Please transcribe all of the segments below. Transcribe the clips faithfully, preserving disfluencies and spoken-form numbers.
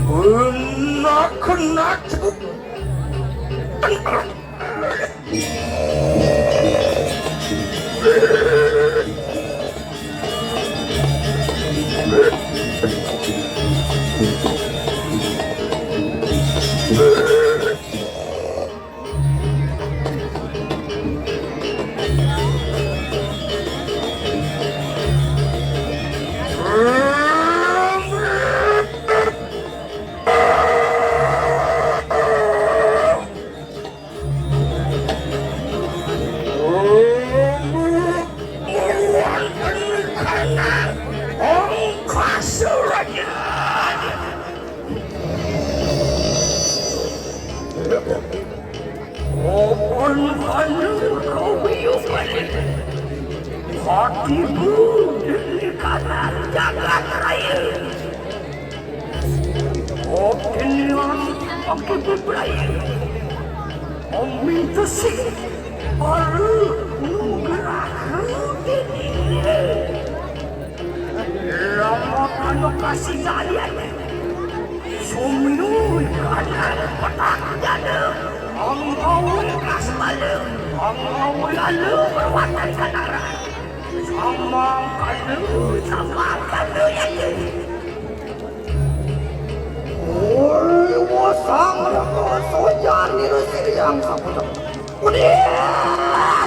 Benak-benak. Opon kanu kau biyu balik. Hatiku demi kanan jagat raya. Opinion aku beraya. Omin tusik. Baru nugerah rutini. Lama kanu kasih jalian. Sumiu kanan petak jana. Ang awal kas bala. Ang awal lalu berwatan kanara. Sama kanu, sama kanu yaki. Oi, wasang raka sojar nira siriang saputa. Udiah!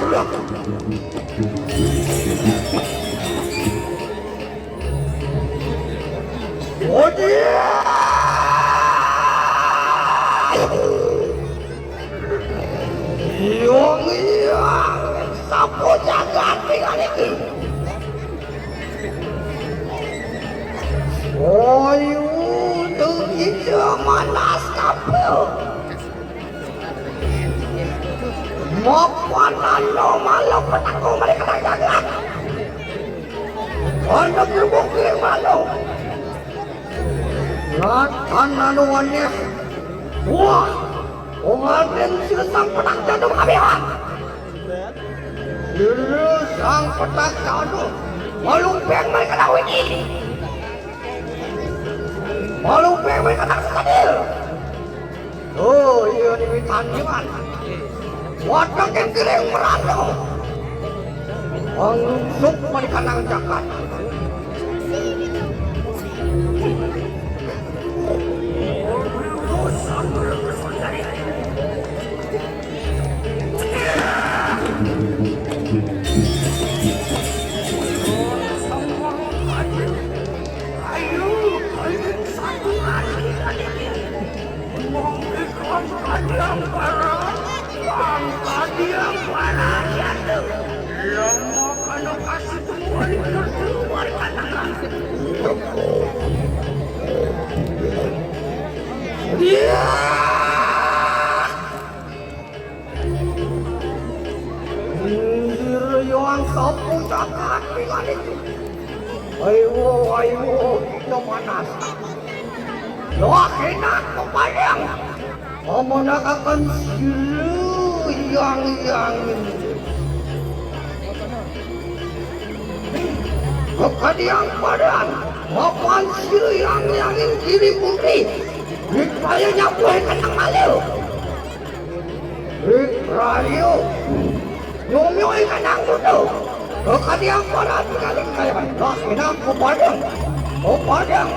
Udiah! Iung-iung, sapu jagat tinggal iki. Oyu, tu ija manas kapil. Mapanano malu petako mereka jagat. Anak lubuk malu. Ratan anu aneh. Wah, Raden sira sang petak jana kabehan. Sira sang petak jana. Malumpeng mereka dah wiki. Malumpeng mereka dah sadil. Oh, iya ni witan iman. Wadah kengkiring merana. Pangungsuk malikanang jagat. Inggih, Hyang Sapu Jagat pingan itu. Ayo, ayo, kita panas. Wah, enak kepadang. Memenangkan silu yang yang ini. Kekadiang padan, mapan silu yang yang ini diri putri. Dipaya nyapuh kenang malu. Rik rayu. Nyumyuh ikan nang kudu. Kekadiang parat kaling kayawan. Lah, inang kupadang. Kupadang.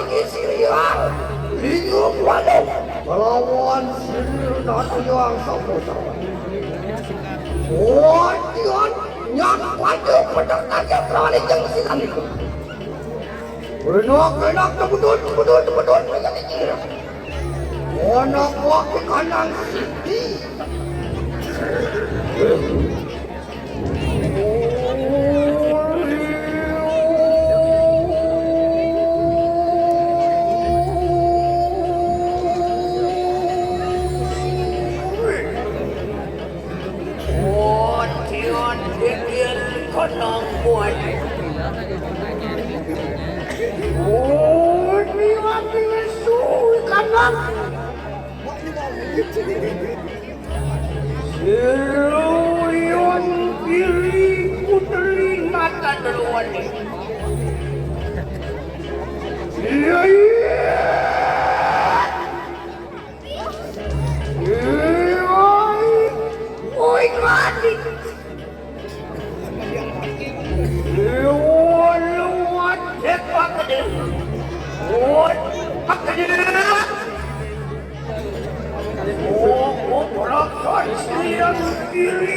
Siriang, lingung walu, kelawan sirna tiang saputra. Wadian nyak wajah pedang tajam rani jeng sinan. Enak-enak tebedut, tebedut, tebedut, menjadi kira. Anak wakil kanang siti. Odian bikin kenang buat. Odian bisu kanang. Siruyun diri putri mata duluan. Iya, iya. Iya, iya. Woi, mati. Iya, iya. Woi, pakai dia. Woi, pakai dia. Oh, oh, oh, oh, oh, oh, oh,